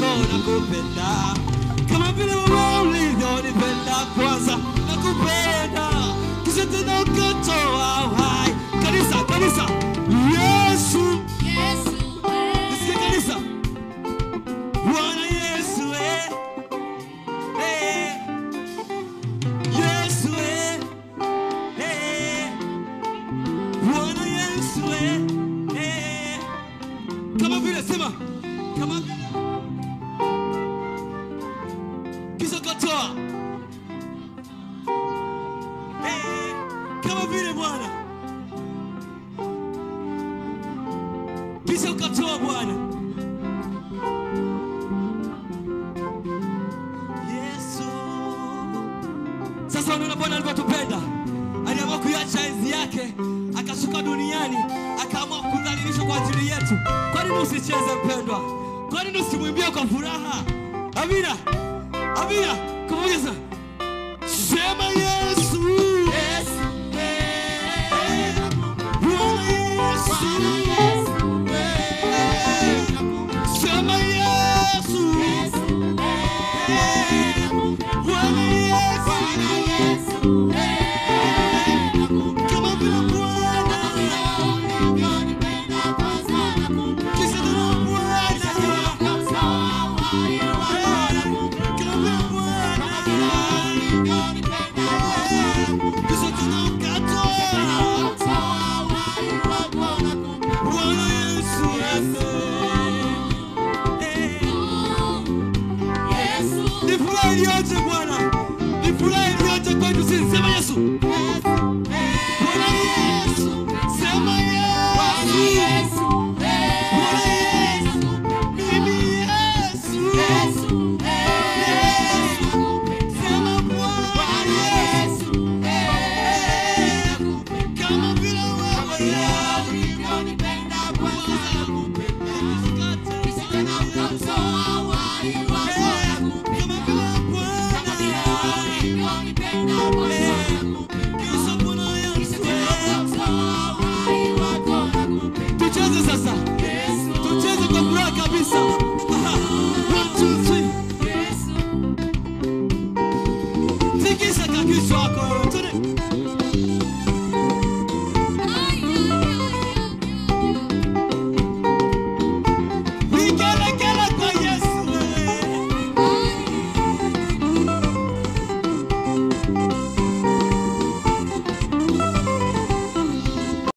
wako nakupenda, kama vile wewe ulivyonipenda kwanza, nakupenda kisha tena ukatoa uhai. Kanisa, kanisa, Yesu, Yesu, nisikie kanisa. Bwana Yesu, eh, eh, Yesu, eh, eh, Bwana Yesu, eh, eh. Kama vile sema, kama vile kisha ukatoa, eh, kama vile Bwana kisha ukatoa Bwana Yesu. Sasa unaona Bwana alivyotupenda. Aliamua kuiacha enzi yake, akashuka duniani, akaamua kudhalilishwa kwa ajili yetu. Kwa nini usicheze mpendwa? Kwa nini usimwimbie kwa furaha? Amina. Amina. Kumbuka. Sema Yesu. Yesu, Bwana Yesu. Sema Yesu. Bwana Yesu. Kama vile Bwana kisha tena Bwana kama vile Bwana kisha tena ukatoa Bwana Yesu. Ni furaha iliyoje Bwana, ni furaha iliyoje kwetu sisi. Sema Yesu, Bwana Yesu, sema Yesu, Bwana Yesu, mimi Yesu, Yesu, sema Bwana Yesu, kama vile wewe kama vile Bwana kisha Bwana Yesu. Tucheze sasa, tucheze kwa furaha kabisa. Aha. 1, 2, 3. Tikisa kakichwa wako wewe.